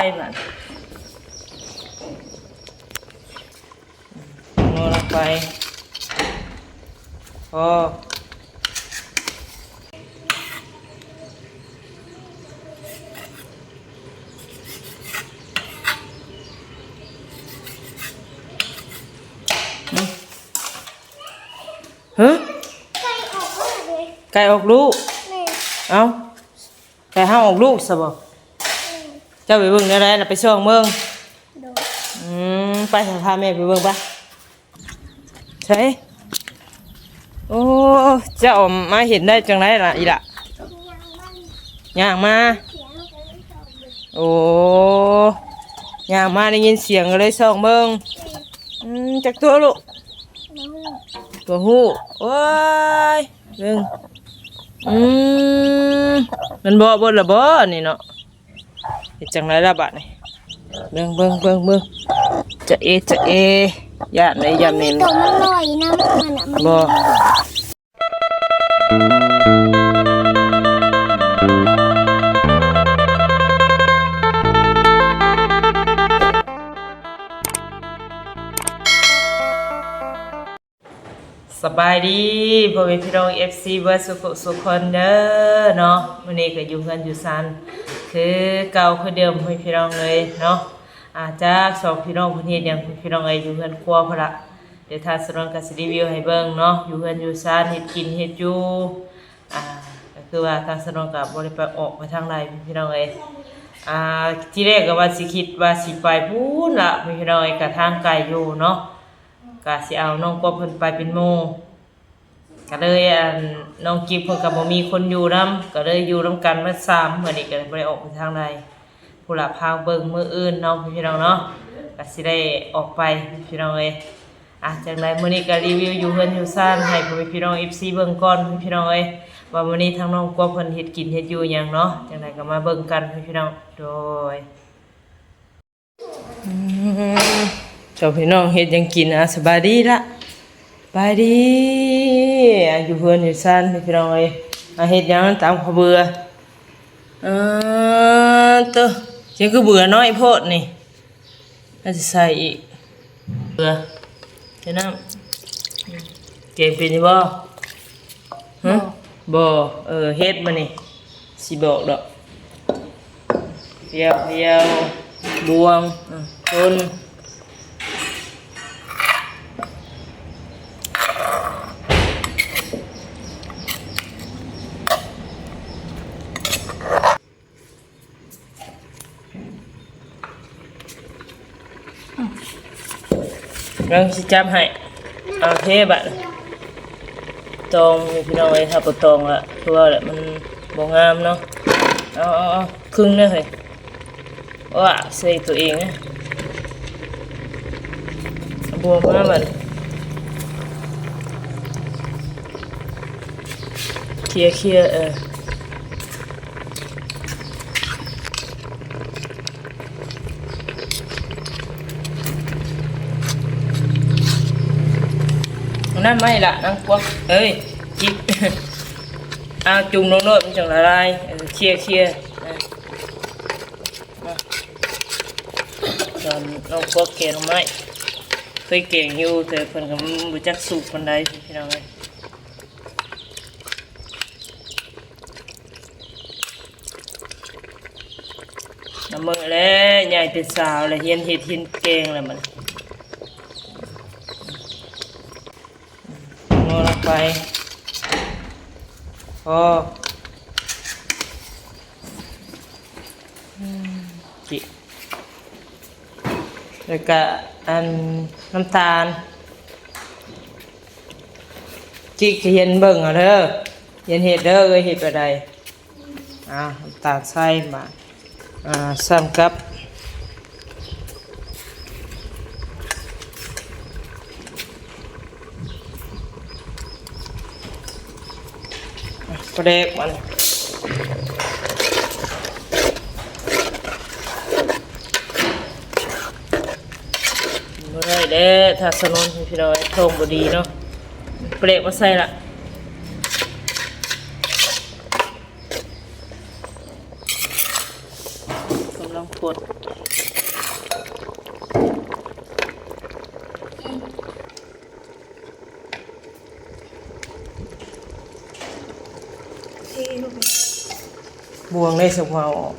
ໄປບາດ ງໍລົງໄປ ພໍ ຮະ? ໄກ່ອອກລູກເດ້ ໄກ່ອອກລູກ ແມ່ນ ເອົ້າ ໄກ່ເຮົາອອກລູກຊະບໍ? ແມ່ນ ເຈົ້າໄປເບິ່ງແນວໃດລະ ໄປສ່ອງເບິ່ງ? ໂດຍ ອືມ ໄປ ພາແມ່ໄປເບິ່ງໄປ ໃສ? ໂອ້ ເຈົ້າມາເຫັນໄດ້ຈັ່ງໃດລະອີ່ຫຼ້າ? ຍ່າງມາ ໂອ້ ຍ່າງມາໄດ້ຍິນສຽງກໍເລີຍສ່ອງເບິ່ງ ອືມ ຈັກຕົວລູກ? ບໍ່ຮູ້ ໂອ້ຍ ເບິ່ງ ອືມ ມັນເບາະເບິດລະບໍນີ້ເນາະ? ເຮັດຈັ່ງໃດລະບາດນີ້ ເບິ່ງ ເບິ່ງ ເບິ່ງ ເບິ່ງ ຈະເອ ຈະເອ ຢ້ານໃດຢ້ານແມ່ນ ໂຕມັນລອຍນຳຫັ້ນນະ ບໍ່ ສະບາຍດີພໍ່ແມ່ພີ່ນ້ອງ ເອັຟຊີ ເບິດສູ່ຄົນສູ່ຄົນເດີເນາະ ມື້ນີ້ກໍຢູ່ເຮືອນຢູ່ຊານຄືເກົ່າຄືເດີມ ພໍ່ແມ່ພີ່ນ້ອງເອີຍເນາະ ອາ ຈັກສອງພີ່ນ້ອງເພິ່ນເຮັດຫຍັງ ພີ່ນ້ອງເອີຍ ຢູ່ເຮືອນຄົວພຸ້ນລະ ດຽວທາງສະນວນກໍຊິຣີວິວໃຫ້ເບິ່ງເນາະ ຢູ່ເຮືອນຢູ່ຊານ ເຮັດກິນເຮັດຢູ່ ອາ ກໍຄືວ່າທາງສະນວນກໍບໍ່ໄດ້ໄປອອກໄປທາງໃດ ພີ່ນ້ອງເອີຍ ອາ ທີແລກກໍວ່າຊິຄິດວ່າຊິໄປພຸ້ນລະ ພີ່ນ້ອງເອີຍ ກໍທາງໄກຢູ່ເນາະ ກະຊິເອົານ້ອງກວບເພິ່ນໄປເປັນໝູ່ ກະເລີຍ ອັນ ນ້ອງກິບເພິ່ນກະບໍ່ມີຄົນຢູ່ນຳ ກະເລີຍຢູ່ນຳກັນໝົດສາມ ມື້ນີ້ກະເລີຍບໍ່ໄດ້ອອກໄປທາງໃດ ພຸ້ນລະ ພາເບິ່ງມື້ອື່ນເນາະ ພີ່ນ້ອງເນາະ ກະຊິໄດ້ອອກໄປ ພີ່ນ້ອງເອີຍ ອາ ຈັ່ງໃດມື້ນີ້ກະຣີວິວຢູ່ເຮືອນຢູ່ຊານໃຫ້ພໍ່ແມ່ພີ່ນ້ອງ ເອັຟຊີ ເບິ່ງກ່ອນ ພີ່ນ້ອງເອີຍ ວ່າມື້ນີ້ທາງນ້ອງກວບເພິ່ນເຮັດກິນເຮັດຢູ່ຫຍັງເນາະ ຈັ່ງໃດກະມາເບິ່ງກັນ ພີ່ນ້ອງ ໂດຍ. ອືມ ເຈົ້າພີ່ນ້ອງເຮັດຫຍັງກິນ? ອາ ສະບາຍດີລະ ສະບາຍດີ ອາ ຢູ່ເຮືອນຢູ່ຊານ ພີ່ນ້ອງເອີຍ ອາ ເຮັດຫຍັງ? ຕຳເຂົ້າເບືອ ເອີ ໂຕ ຫຍັງຄືເບືອນ້ອຍໂພດນີ້? ອາດຈະໃສ່ອີກ ເບືອ ໃສ່ນ້ຳ ແກງເປັນຢູ່ບໍ່? ຮະ? ບໍ່ ເອີ ເຮັດມື້ນີ້ ຊິບອກດອກ ພຽວ ພຽວ ບວງ ອືມ ຄົນ ເບິ່ງ ຊິຈັບໃຫ້ ເອົາເທບາດ ຕອງ ພີ່ນ້ອງເອີຍ ຖ້າບໍ່ຕອງລະ ຄືວ່າແຫຼະ ມັນບໍ່ງາມເນາະ ເອົາ ເອົາ ເອົາ ຄຶ່ງເດີເຮີ້ຍ ໂອ້ ໃສ່ຕົວເອງ ເອົາບວງມາບາດ ເຄຍ ເຄຍ ເອີ. ເອົານ້ຳມາໃຫ້ລະ ນາງກວາງ ເອີຍ ຈິກ ເອົາຈຸ່ມລົງໂລດ ມັນຈັ່ງລະລາຍ ເອີ ເຄຍ ເຄຍ ເອີ ມາ ສອນນ້ອງກວາງແກງໜໍ່ໄມ້ ເຄີຍແກງຢູ່ ແຕ່ເພິ່ນກໍບໍ່ຈັກສູດປານໃດ ພີ່ນ້ອງເອີຍ. ນຳມື້ແລ້ວ ໃຫຍ່ເປັນສາວແລ້ວ ຮຽນເຮັດຮຽນແກງແລ້ວບັດນີ້ ງໍລົງໄປ ພໍ ອືມ ຈິ ແລ້ວກະອັນ ນ້ຳຕານ ຈິກ ຮຽນເບິ່ງເອົາເດີ ຮຽນເຮັດເດີ ເອື້ອຍເຮັດແບບໃດ ອາ ນ້ຳຕານໃສ່ ມາ ອາ ສ່ຳກັບ ປາແດກມັນ ບໍ່ໄດ້ແລ້ວ ຖ້າສະໜົນ ພີ່ນ້ອງ ທ້ອງບໍ່ດີເນາະ ປາແດກມາໃສ່ລະ ກຳລັງປົດ ບວງໄດ້ສະເພາະອອກ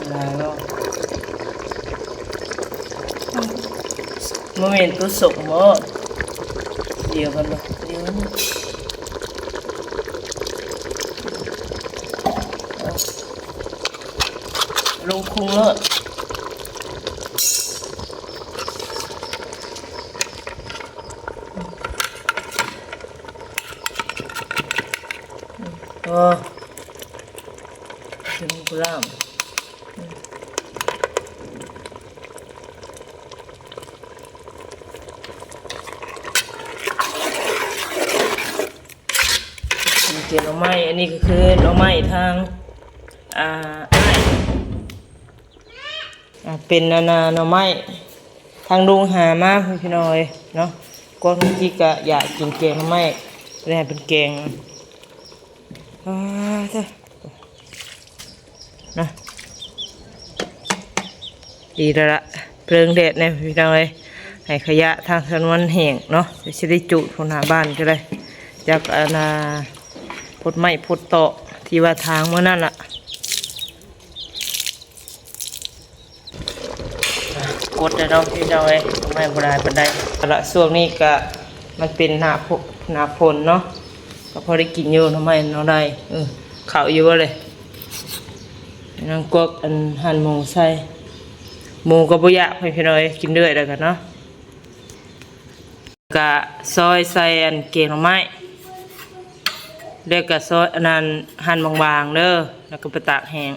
ຫຼາຍເນາະ. ບໍ່ແມ່ນຕົວສົ້ມບໍ? ດຽວກັນບໍ່? ດຽວກັນ. ລົງຄຸງເລີຍ. ໂອ້ ເປັນກະລາມ. ແກງໜໍ່ໄມ້ ອັນນີ້ກໍຄືໜໍ່ໄມ້ທາງ ອ່າ ອ້າຍ ອ່າ ເປັນອັນນ່າ ໜໍ່ໄມ້ທາງລຸງຫາມາ ພີ່ນ້ອງເອີຍເນາະ. ກ່ອນເມື່ອກີ້ກໍຢາກກິນແກງໜໍ່ໄມ້ ເລີຍໃຫ້ເພິ່ນແກງ. ອ່າ ເດີ ນະ ດີແລ້ວລະ ເພີງແດດແດ່ພີ່ນ້ອງເອີຍ. ໃຫ້ຂະຫຍະທາງຖະໜົນແຫ້ງເນາະ ຊິໄດ້ຈູດພຸ້ນໜ້າບ້ານກໍໄດ້ ຈາກອັນນ່າ ພົດໄມ້ພົດຕອກທີ່ວ່າທາງມື້ນັ້ນລະ. ກົດແລ້ວເນາະພີ່ນ້ອງເອີຍ ໜໍ່ໄມ້ບໍ່ຫຼາຍປານໃດລະ. ຊ່ວງນີ້ກະມັນເປັນໜ້າຝົນ ໜ້າຝົນເນາະ ກໍພໍໄດ້ກິນຢູ່ໜໍ່ໄມ້ໜໍ່ໄດ້. ເອີ ເຂົ້າຢູ່ບໍ່ເລີຍ ນາງກວກອັນ ຫັ່ນໝູໃສ່ ໝູກໍບໍ່ຢາກ ພີ່ນ້ອງເອີຍ ກິນເລື້ອຍແລ້ວກັນເນາະ. ກະຊອຍໃສ່ອັນແກງໜໍ່ໄມ້ ແລ້ວກະຊອຍອັນນັ້ນ ຫັ່ນບາງໆເດີ ແລ້ວກໍໄປຕາກແຫ້ງ.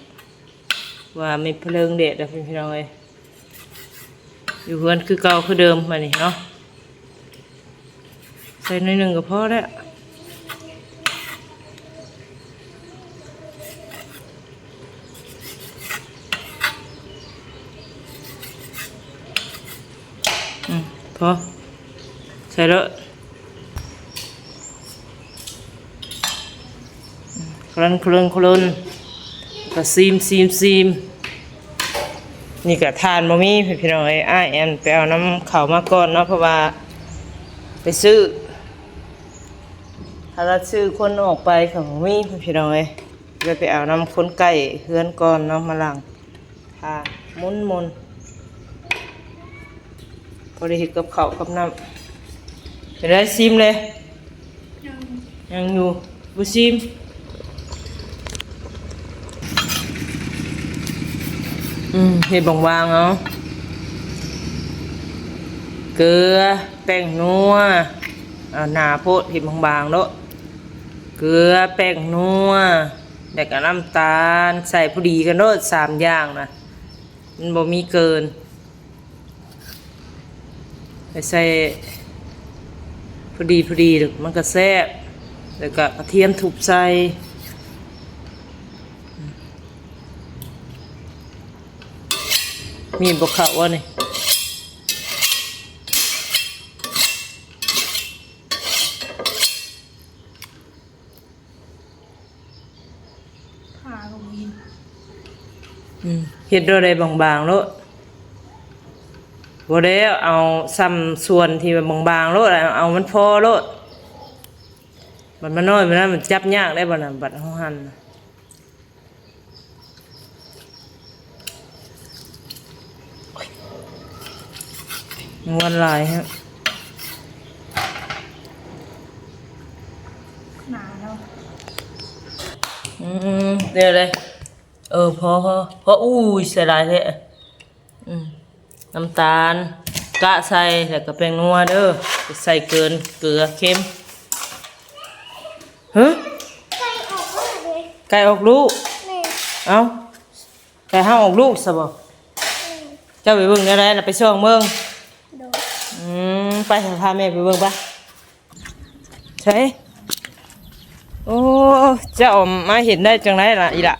ວ່າມີເພີງແດດແລ້ວພີ່ນ້ອງເອີຍ ຢູ່ເຮືອນຄືເກົ່າຄືເດີມບາດນີ້ເນາະ. ໃສ່ໜ້ອຍໜຶ່ງກໍພໍແລ້ວ. ອືມ ພໍ ໃສ່ເລີຍ. ຄົນ ຄົນ ຄົນ ກໍຊີມ ຊີມ ຊີມ. ນີ້ກໍຖ່ານບໍ່ມີ ພີ່ນ້ອງເອີຍ ອ້າຍແອນໄປເອົານຳເຂົາມາກ່ອນເນາະ ເພາະວ່າໄປຊື້ ຖ້າລະຊື້ຄົນອອກໄປກໍບໍ່ມີ ພີ່ນ້ອງເອີຍ ເລີຍໄປເອົານຳຄົນໃກ້ເຮືອນກ່ອນເນາະ ມາລ້າງ ຖ້າໝຸນໆ ພໍໄດ້ເຮັດກັບເຂົ້າກັບນ້ຳ. ເປັນໃດ ຊີມເລີຍ? ຍັງ ຍັງຢູ່ ບໍ່ຊີມ. ອືມ ເຮັດບາງໆເອົາ ເກືອ ແປ້ງນົວ ເອົາໜາໂພດ ເຮັດບາງໆໂລດ ເກືອ ແປ້ງນົວ ແລ້ວກໍນ້ຳຕານ ໃສ່ພໍດີກັນໂລດ ສາມຢ່າງນະ ມັນບໍ່ມີເກີນ ໃສ່ພໍດີໆ ມັນກໍແຊບ ແລ້ວກໍກະທຽມທຸບໃສ່. ມີດບໍ່ເຂົ້າວະນີ້? ຂາກໍບໍ່ເຫັນ ອືມ ເຮັດໂລດ ໄດ້ບາງໆໂລດ ບໍ່ແລ້ວ ເອົາສ່ຳສ່ວນທີ່ວ່າບາງໆໂລດ ເອົາມັນພໍໂລດ ບັດມັນນ້ອຍ ບັດນັ້ນມັນຈັບຍາກໄດ໋ ບັດນັ້ນ ບັດເຮົາຫັ່ນນະ. ງວນຫຼາຍຮະ ໜາວເນາະ ອືມ ເດີເລີຍ ເອີ ພໍ ພໍ ພໍ ອຸ້ຍ ໃສ່ຫຼາຍແທ້ ອືມ ນ້ຳຕານ ກະໃສ່ ແລ້ວກໍແປ້ງນົວເດີ ຢ່າໃສ່ເກີນ ເກືອເຄັມ. ຮະ? ໄກ່ອອກລູກ ແມ່ນ ເອົ້າ ໄກ່ເຮົາອອກລູກຊະບໍ່? ແມ່ນ ເຈົ້າໄປເບິ່ງແນວໃດລະ ໄປສ່ອງເບິ່ງ ໂດຍ ອືມ ໄປ ພາແມ່ໄປເບິ່ງໄປ ໃສ ໂອ້ ເຈົ້າມາເຫັນໄດ້ຈັ່ງໃດລະອີ່ຫຼ້າ?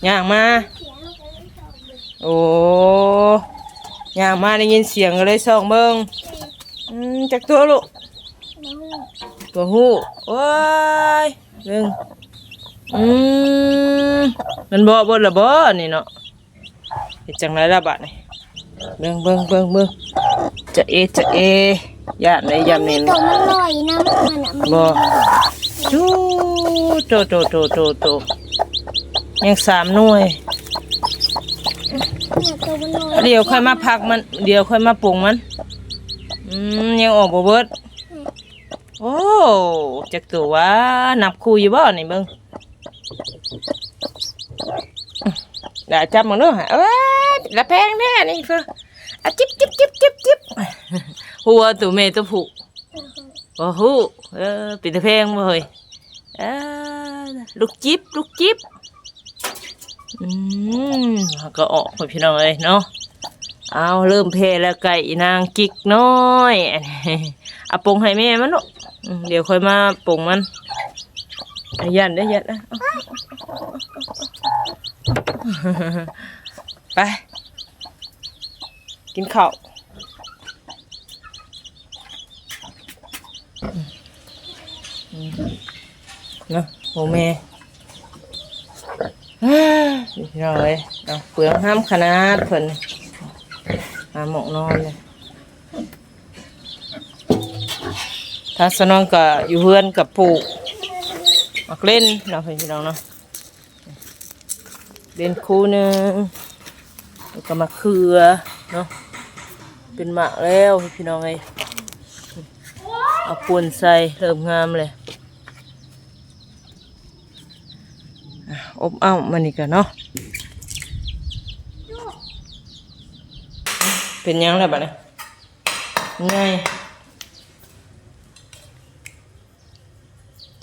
ຍ່າງມາ ໂອ້ ຍ່າງມາໄດ້ຍິນສຽງກໍເລີຍສ່ອງເບິ່ງ ອືມ ຈັກຕົວລູກ? ບໍ່ຮູ້ ໂອ້ຍ ເບິ່ງ ອືມ ມັນເບາະເບິດລະບໍນີ້ເນາະ? ເຮັດຈັ່ງໃດລະບາດນີ້? ເບິ່ງ ເບິ່ງ ເບິ່ງ ເບິ່ງ ຈະເອ ຈະເອ ຢ້ານໄດ໋ ຢ້ານແມ່ນ ໂຕມັນລອຍນຳຫັ້ນນະ ບໍ່ ຈູ ໂຕ ໂຕ ໂຕ ໂຕ ໂຕ ຍັງສາມໜ່ວຍ ໂຕມັນລອຍ ດຽວຄ່ອຍມາພັກມັນ ດຽວຄ່ອຍມາປຸງມັນ ອືມ ຍັງອອກບໍ່ເບິດ ອືມ ໂອ້ ຈັກໂຕຫວາ ນັບຄູ່ຢູ່ບໍ່ນີ້ ເບິ່ງ ດາຈັບເບິ່ງເດີ ເອີຍ ລະແພງແທ້ນີ້ ອະ ຈິບ ຈິບ ຈິບ ຈິບ ຈິບ ຮູ້ວ່າໂຕແມ່ໂຕຜູ້? ບໍ່ຮູ້ ເອີ ເປັນຕາແພງບໍ່ເຮີ້ຍ? ເອີ ລູກຈິບ ລູກຈິບ ອືມ ເຮົາກໍອອກ ພີ່ນ້ອງເອີຍເນາະ ເອົາ ເລີ່ມແຜ່ແລ້ວ ໄກ່ອີນາງຈິກນ້ອຍ ເອົາປົງໃຫ້ແມ່ມັນລູກ ອືມ ດຽວຄ່ອຍມາປົງມັນ ຢ້ານເດີ ຢ້ານ ໄປ ກິນເຂົ້າ ເນາະ ໂອແມ່ ພີ່ນ້ອງເອີຍ ເອົາ ເປືອງຫ້າມຂະໜາດເພິ່ນ ຫາໝອກນອນເລີຍ ທາງສາວນ້ອຍກໍຢູ່ເຮືອນກໍປູກໝາກເລັ່ນເນາະ ພີ່ນ້ອງເນາະ ເລັ່ນຄູ່ໜຶ່ງ ແລ້ວກໍມະເຂືອເນາະ ເປັນໝາກແລ້ວ ພີ່ນ້ອງເອີຍ ເອົາປຸ້ນໃສ່ ເລີ່ມງາມເລີຍ ອ່ະ ອົບເອົາມານີ້ກະເນາະ ເປັນຫຍັງແລ້ວບາດນີ້ ເມື່ອຍ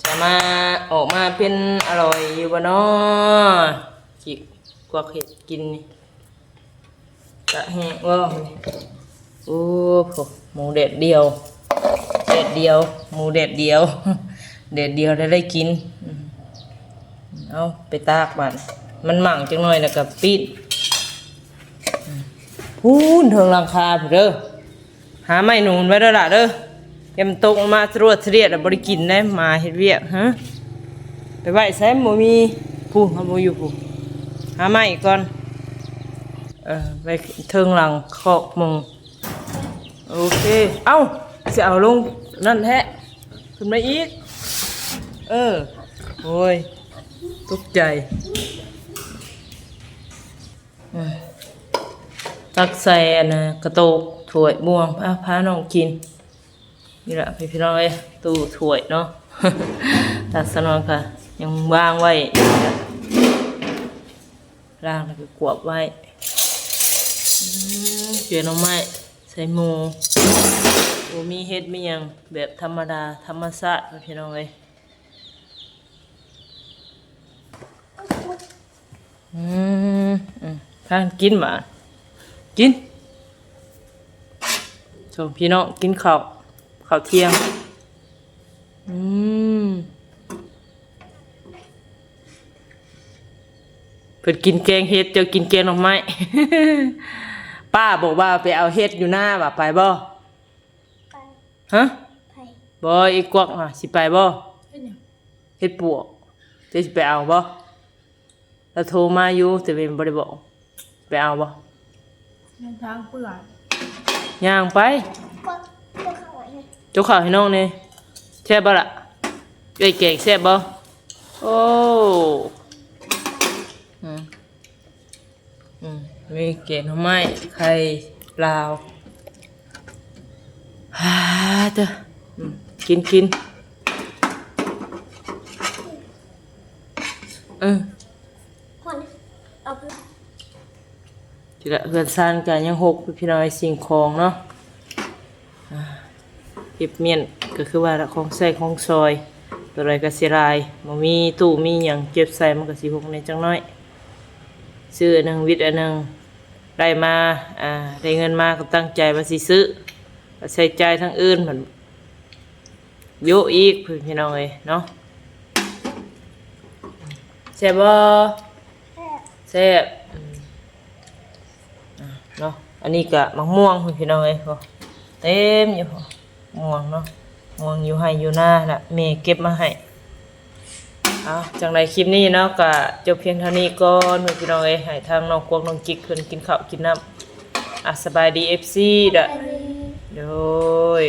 ຈະມາ ອອກມາເປັນອະລ່ອຍຢູ່ບໍ່ນໍ? ຈິກກວກເຮັດກິນນີ້ ກະແຮງບໍ່? ໂອ້ໂຫ ໝູແດດດຽວ ແດດດຽວ ໝູແດດດຽວ ແດດດຽວໄດ້ ໄດ້ກິນ ເອົາໄປຕາກບາດ ມັນໝັ່ງຈັກໜ້ອຍແລ້ວກະປີ້ນ ພຸ້ນເທິງຫຼັງຄາພຸ້ນເດີ. ຫາໄມ້ໜູນໄວ້ເດີຫຼ້າເດີ ຢ່າມັນຕົກລົງມາສະຫຼວດສະຫຼຽດ ແລ້ວບໍ່ໄດ້ກິນໄດ໋ ໝາເຮັດວຽກ ຮະ ໄປໄວ້ໃສ ບໍ່ມີ ພຸ້ນ ເຮົາບໍ່ຢູ່ພຸ້ນ ຫາໄມ້ກ່ອນ ເອີ ໄວ້ເທິງຫຼັງຄອກໝູ ໂອເຄ ເອົ້າ ຊິເອົາລົງນັ້ນແທ້ ຂຶ້ນມາອີກ ເອີ ໂອ້ຍ ຕົກໃຈ. ອືມ ຕັກໃສ່ອັນນະ ກະໂຕກ ຖ້ວຍ ບ່ວງ ພາ ພານ້ອງກິນ ນີ້ລະ ພີ່ນ້ອງເອີຍ ຕູ້ຖ້ວຍເນາະ ຕັກສະໜ່ອຍກະຍັງວາງໄວ້ ລ້າງແລ້ວກະກວບໄວ້ ອືມ ແກງໜໍ່ໄມ້ໃສ່ໝູ ບໍ່ມີເຫັດມີຫຍັງ ແບບທຳມະດາ ທຳມະຊາດ ພີ່ນ້ອງເອີຍ. ອືມ ອືມ ພາກັນກິນຫວາ ກິນ ສອງພີ່ນ້ອງກິນເຂົ້າ ເຂົ້າທ່ຽງ ອືມ ເພິ່ນກິນແກງເຫັດ ເຈົ້າກິນແກງໜໍ່ໄມ້ ປ້າບອກວ່າໄປເອົາເຫັດຢູ່ນາ ວ່າໄປບໍ່? ໄປ ຮະ? ໄປ ບໍ່ ອີກວັກຫາ ຊິໄປບໍ່? ເຮັດຫຍັງ? ເຫັດປວກ ເຈົ້າຊິໄປເອົາບໍ່? ລາວໂທມາຢູ່ ແຕ່ເວັນບໍ່ໄດ້ບອກ ໄປເອົາບໍ່? ເດີນທາງເປື້ອນ ຍ່າງໄປ ເຈົ້າເຂົ້າໃຫ້ນ້ອງແດ່ ແຊບບໍ່ລະ? ເອື້ອຍແກງແຊບບໍ່? ໂອ້ ອືມ ອືມ ມີແກງໜໍ່ໄມ້ ໄຂ່ລາວ ຫາເຕີ ອືມ ກິນ ກິນ ເອີ ເຮືອນຊານກະຍັງຮົກ ພີ່ນ້ອງເອີຍ ສິ່ງຂອງເນາະ ອ່າ ເກັບມ້ຽນ ກໍຄືວ່າລະ ຂອງໃຊ້ຂອງສອຍ ໂຕໃດກໍເສຍດາຍ ບໍ່ມີຕູ້ມີຫຍັງເກັບໃສ່ ມັນກໍຊິຮົກແດ່ຈັກໜ້ອຍ ຊື້ອັນໜຶ່ງ ວິດອັນໜຶ່ງ ໄດ້ມາ ອ່າ ໄດ້ເງິນມາກໍຕັ້ງໃຈວ່າຊິຊື້ ກໍໃຊ້ຈ່າຍທາງອື່ນ ມັນໂຍະອີກ ພີ່ນ້ອງເອີຍເນາະ ແຊບບໍ່? ແຊບ ແຊບ ອືມ ອ່າ ເນາະ ອັນນີ້ກະໝາກມ່ວງ ພີ່ນ້ອງເອີຍ ໂອ້ ເຕັມຢູ່ ໝ່ວງເນາະ ໝ່ວງຢູ່ໄຮ່ຢູ່ນາລະ ແມ່ເກັບມາໃຫ້ ເອົາ ຈັ່ງໃດຄລິບນີ້ເນາະ ກໍຈົບພຽງເທົ່ານີ້ກ່ອນ ພີ່ນ້ອງເອີຍ. ໃຫ້ທາງນ້ອງກວາງ ນ້ອງຈິກເພິ່ນກິນເຂົ້າກິນນ້ຳ. ອ່ະ ສະບາຍດີ ເອັຟຊີ ເດີ້. ໂດຍ.